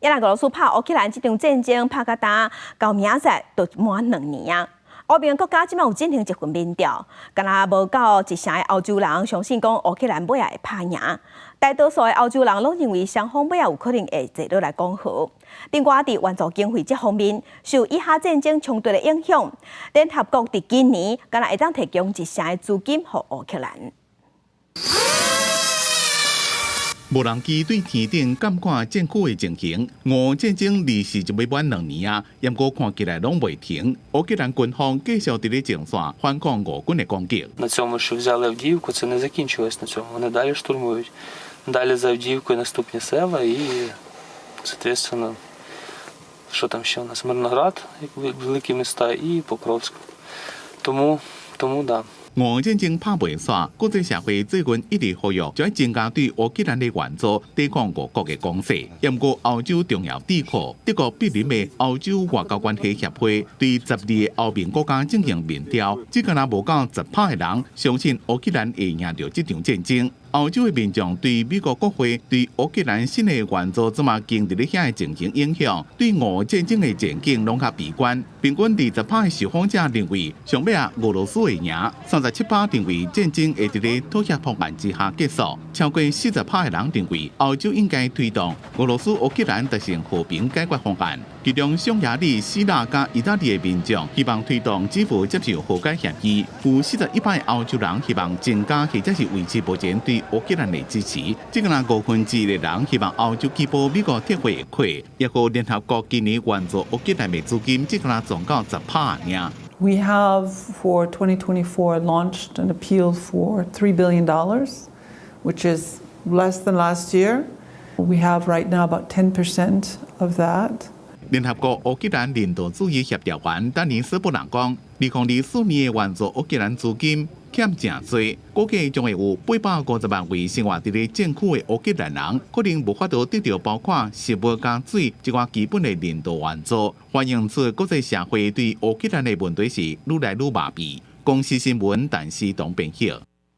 猶若俄羅斯拍烏克蘭這場戰爭拍甲今到明仔載就滿2年啊！歐盟國家這擺有進行一份民調，敢若無夠一成的歐洲人相信講烏克蘭尾仔會拍贏。大多數的歐洲人攏認為雙方尾仔有可能會坐落來講和。另外，佇援助經費這方面，受以哈戰爭衝突的影響，聯合國佇今年敢若會當提供一成的資金予烏克蘭。無人機對天頂監看戰區的情形，俄烏戰爭二時就欲滿兩年啊，毋過看起來攏袂停。烏克蘭軍方繼續佇咧前線反抗俄軍的攻擊。 На цьому, що взяли Авдіївку, це не закінчилось на цьому. Вони далі штурмують. Далі за Авдіївкою наступні села і, соответственно, що там ще у нас? Мирноград, як великі міста, і Покровськ. Тому да. 俄烏戰爭拍袂煞，國際社會最近一直呼籲，將增加對烏克蘭的援助，抵抗俄國的攻勢。毋過歐洲重要智庫德國柏林的歐洲外交關係協會對12個歐盟國家進行民調，只敢若無夠10趴的人相信烏克蘭會贏著這場戰爭。歐洲的民眾對美國國會對烏克蘭新的援助這麼經佇咧遐的情形影響，對俄烏戰爭的前景攏較悲觀。平均20趴的受訪者認為，上尾仔俄羅斯會贏，37趴認為戰爭會佇咧妥協方案之下結束。超過40趴的人認為，歐洲應該推動俄羅斯烏克蘭達成和平解決方案。其中，匈牙利、希臘佮意大利的民眾希望推動基輔接受和解協議，有41趴歐洲人希望增加或者是維持目前對烏克蘭的支持。這個若1/5的人希望歐洲去補美國撤回的虧，抑閣聯合國今年援助烏克蘭的資金，這個若總到10趴爾。 We have for 2024 launched an appeal for $3 billion, which is less than last year. We have right now about 10% of that. 聯合國烏克蘭人道主義協調員丹尼斯布朗講，2024年的援助烏克蘭資金欠誠濟，估計將會有850萬位生活佇咧戰區的烏克蘭人，可能無法度得著包括食物佮水這寡基本的人道援助。反映出國際社會對烏克蘭的問題是愈來愈麻痺。公視新聞，陳思東編譯。